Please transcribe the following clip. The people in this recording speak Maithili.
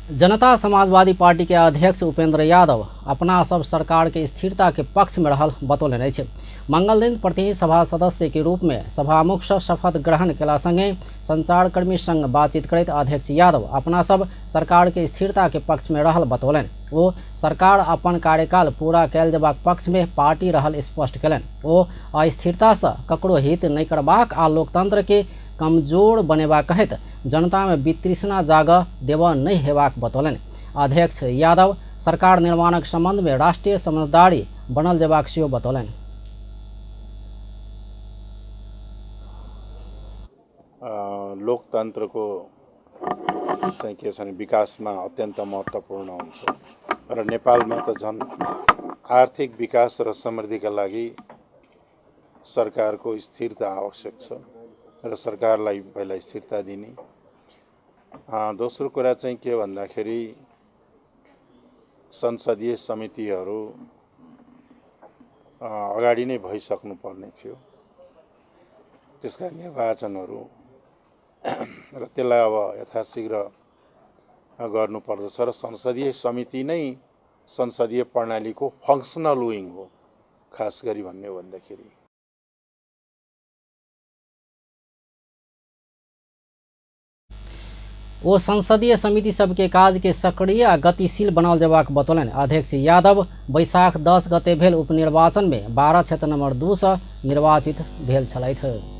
जनता समाजवादी पार्टी के अध्यक्ष उपेंद्र यादव अपना सब सरकार के स्थिरता के पक्ष में रहल बतौलनि अछि। मंगल दिन प्रतिनिधि सभा सदस्य के रूप में सभामुख सँ शपथ ग्रहण केला संगे संचारकर्मी संग बातचीत करैत अध्यक्ष यादव अपना सब सरकार के स्थिरता के पक्ष में रहल बतौलनि। ओ सरकार अपन कार्यकाल पूरा कयल जेबाक पक्ष में पार्टी रहल स्पष्ट केलनि। ओ अस्थिरता सँ ककरो हित नहि करबाक आ लोकतंत्र के कमजोर बनेबाक कहैत जनता मे वितृष्णा जागऽ देबऽ नहि हेबाक बतौलनि। अध्यक्ष यादव सरकार निर्माणक संबंध मे राष्ट्रीय समझदारी बनल जेबाक सेहो बतौलनि। लोकतन्त्रको चाहिँ के छ भने विकासमा अत्यन्त महत्त्वपूर्ण हुन्छ र नेपालमा त झन् आर्थिक विकास र समृद्धिका लागि सरकारको स्थिरता आवश्यक छ र सरकारलाई पहिला स्थिरता दिने। दोस्रो कुरा चाहिँ के भन्दाखेरि संसदीय समितिहरू अगाडि नै भइसक्नुपर्ने थियो, त्यसका निर्वाचनहरू र त्यसलाई अब यथाशीघ्र गर्नुपर्दछ र संसदीय समिति नै संसदीय प्रणालीको फङ्सनल विङ हो, खास गरी भन्ने हो भन्दाखेरि। ओ संसदीय समिति सबके काज के सक्रिय आ गतिशील बनाओल जेबाक बतौलनि। अध्यक्ष यादव बैसाख 10 गते भेल उपनिर्वाचन में 12 क्षेत्र नंबर 2 सँ निर्वाचित भेल छलथि।